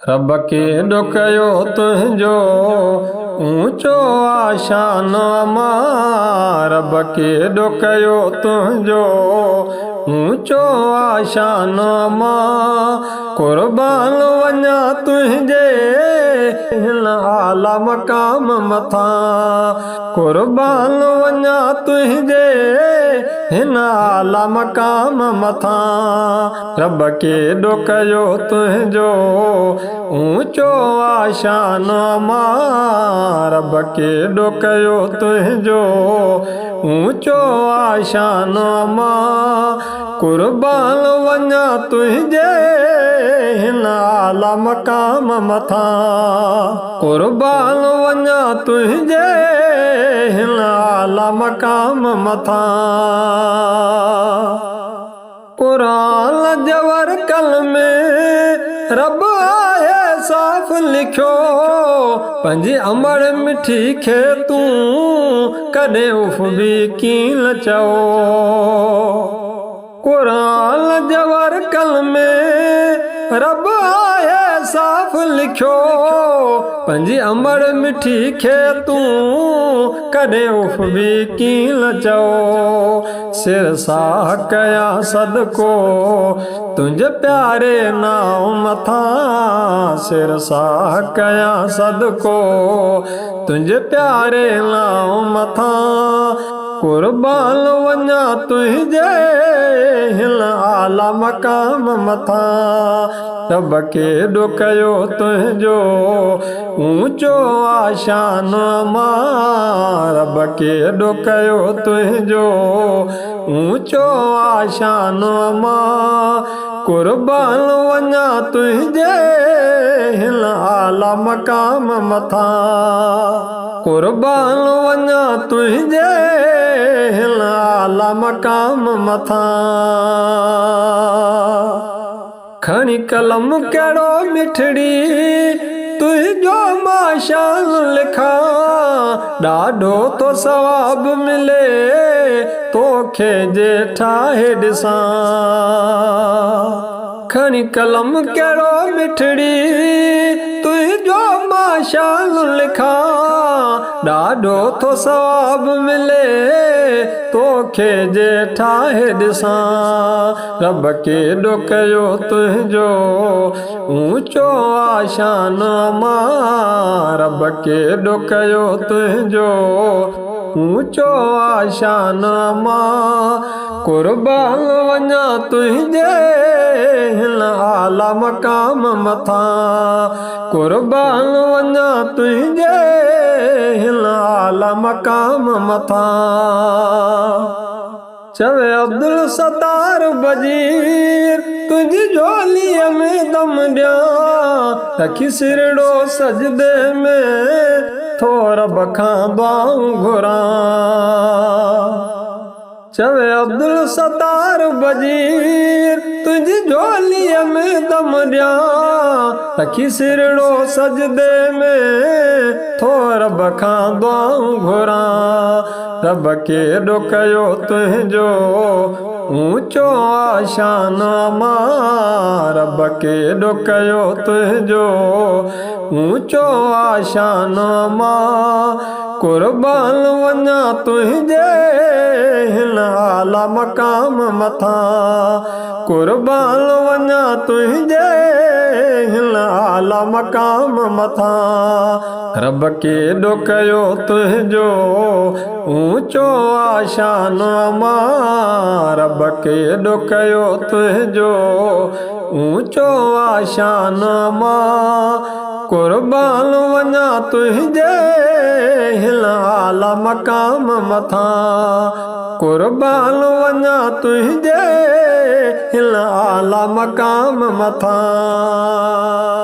رب ڪيڏو ڪيو تنهنجو اونچو آ شان امان رب ڪيڏو ڪيو تنهنجو اونچو آ شان امان قربان وڃان تنهنجي هن اعليٰ مقام مٿان قربان وڃان تنهنجي هن اعليٰ مقام مٿان رب ڪيڏو ڪيو تنهنجو اونچو آ شان امان رب ڪيڏو ڪيو تنهنجو اونچو آ شان امان قربان وڃان تنهنجي هن اعليٰ مقام مٿان قربان وڃان تنهنجي هن اعليٰ مقام مٿان. قرآن جي ورقن ۾ رب آهي صاف لکيو، پنهنجي امڙ مٺي کي تون ڪڏهن اف به ڪين چئو. قرآن جي ورقن ۾ رب آهي صاف لکيو، پنهنجي امڙ مٺي کي تون ڪڏهن اف به ڪين چئو. سر ساهه ڪيان صدقو تنهنجي پياري نانء مٿان سر ساهه ڪيان صدقو تنهنجي پياري نانء مٿان قربان وڃان تنهنجي هن اعليٰ مقام مٿان رب ڪيڏو ڪيو تنهنجو اونچو آ شان امان رب ڪيڏو ڪيو تنهنجو اونچو آ شان امان قربان وڃان تنهنجي هن اعليٰ مقام مٿان قربان وڃان تنهنجي هن اعليٰ مقام مٿان. کڻي قلم ڪهڙو مٺڙي تنهنجو مان شان لکان ڏاڍو ٿو ثواب ملي توکي جي ٺاهي ڏسان کڻي قلم ڪهڙو مٺڙي تنهنجو مان شان لکان ڏاڍو ٿو ثواب ملي توکي جي ٺاهي ڏسان رب ڪيڏو ڪيو تنهنجو اونچو آ شان امان رب ڪيڏو ڪيو تنهنجو اونچو آ شان امان قربان وڃان تنهنجي هن اعليٰ مقام مٿان قربان وڃان تنهنجي هن اعليٰ مقام مٿان. چوي عبدالستار بجير تنهنجي جهوليء ۾ دم ڏيان رکي سرڙو سجدي ۾ ٿو رب کان دعائون گهران چوي عبدالستار بجير تنهنجي جهوليء ۾ دم ڏيان رکي سرڙو سجدي ۾ ٿو رب کان دعائون گهران. رب ڪيڏو ڪيو تنهنجو اونچو آ شان امان رب ڪيڏو ڪيو تنهنجو اونچو آ شان امان قربان وڃان تنهنجي هن اعليٰ مقام مٿان قربان وڃان تنهنجي هن اعليٰ مقام مٿان. رب ڪيڏو ڪيو تنهنجو اونچو آ شان امان رب ڪيڏو ڪيو تنهنجو اونچو آ شان امان قربان وڃان تنهنجي هن اعليٰ مقام مٿان قربان وڃان تنهنجي هن اعليٰ مقام مٿان.